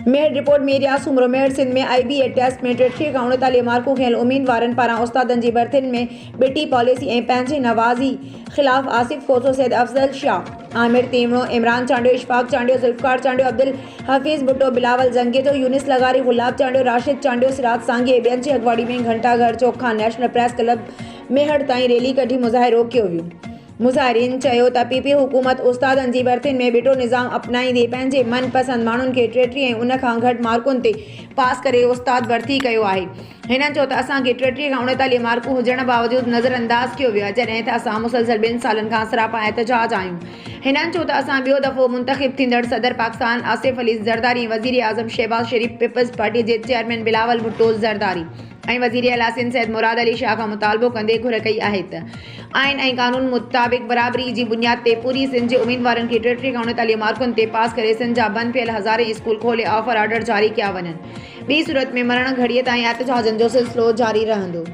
Mehar, report, Mir Soomro, Mehar, Sindh ۾ I B A test ۾ 33 کان 39 مارڪون کنيل اميدوارن پاران استادن جي ڀرتين ۾ ٻٽي پاليسي ۽ پنهنجي نوازي خلاف آصف کوسو، سيد افضل شاهه، عامر تيوڻو، عمران چانڊيو، اشفاق چانڊيو، ذوالفقار چانڊيو، عبدالحفيظ ڀٽو، بلاول زنگيجو، يونس لغاري، گلاب چانڊيو، راشد چانڊيو، سراج سانگي ۽ ٻين جي اڳواڻي ۾ گهنٽا گهر چوڪ کان نيشنل پريس ڪلب ميهڙ تائين ريلي ڪڍي مظاهرو ڪيو ويو. مظاهرين چيو ته پي پي حڪومت استادن جي ڀرتين ۾ ٻٽو نظام اپنائيندي پنهنجي من پسند ماڻهن کي 33 ۽ ان کان گهٽ مارڪن تي پاس ڪري استاد ڀرتي ڪيو آهي. هنن چيو ته اسان کي 33 کان 39 مارڪون هجڻ باوجود نظرانداز ڪيو ويو آهي جڏهن ته اسان مسلسل ٻن سالن کان سراپا احتجاج آهيون. هنن چيو ته اسان ٻيو دفعو منتخب ٿيندڙ صدر پاڪستان آصف علي زرداري ۽ وزيراعظم شهباز شريف پيپلز پارٽي جي چيئرمين بلاول ڀٽو زرداري ۽ وزيراعليٰ سنڌ سيد مراد علي شاهه کان مطالبو ڪندي گهر ڪئي آهي ته آئين ۽ قانون مطابق برابري جي بنياد تي پوري سنڌ جي اميدوارن کي 33 کان 39 مارڪن تي پاس ڪري سنڌ جا بند پيل هزارين اسڪول کولي آفر آرڊر جاري ڪيا وڃن ٻي صورت ۾ مرڻ گهڙيء تائين احتجاجن جو سلسلو جاري رهندو.